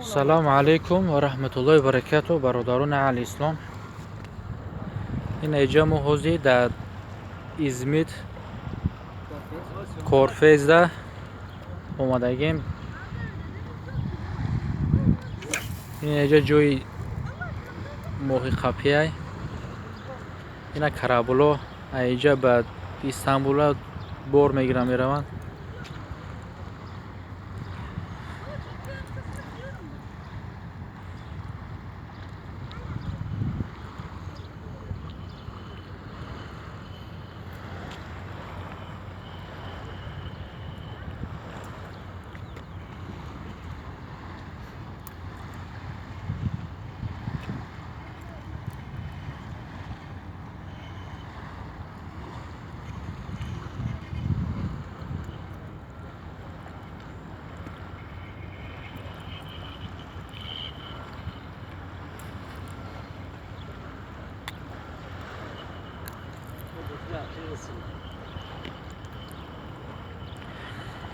Салому алайкум ва раҳматуллоҳи ва баракатуҳ, бародарони аҳли ислом. Ин эҷа мо ҳозир дар Измит Корфезда омадагем. Ин эҷа ҷои моҳи қапиай. Ина карабуло аиҷа ба Истанбула бор мегиранд, мераванд.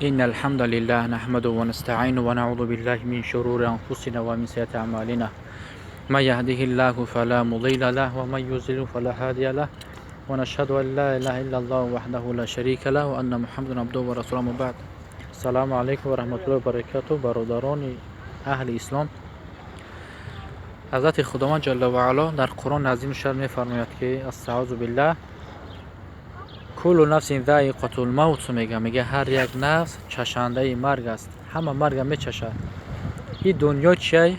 إن الحمد لله نحمده ونستعينه ونعوذ بالله من شرور أنفسنا ومن سيئات أعمالنا. من يهده الله فلا مضل له ومن يضلل فلا هادي له، ونشهد أن لا إله إلا الله وحده لا شريك له وأن محمدا عبده ورسوله. أما بعد، السلام عليكم ورحمة الله وبركاته. برادران أهل إسلام، حضرت خداوند جل و علا در قرآن عظیم شر می‌فرماید که استعاذ بالله куллу нафсин заиқатул мавт мега, мега ҳар як нафс чашандаи марг аст, ҳама марга мечашад. И дунё чиай?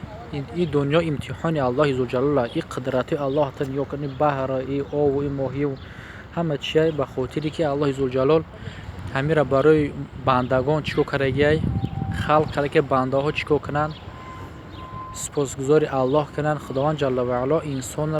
И дунё имтиҳони Аллоҳи зулҷалол, и қудрати Аллоҳ та нигоҳ кун, и баҳр, и ову, и моҳию ҳама чиай, ба хотире ки Аллоҳи зулҷалол ҳамира барои бандагон чӣ кор кардагиай? Халқ карда ки бандаҳо чӣ кор кунанд? Сипосгузори Аллоҳ кунанд. Худованд ҷалла ва ало инсонро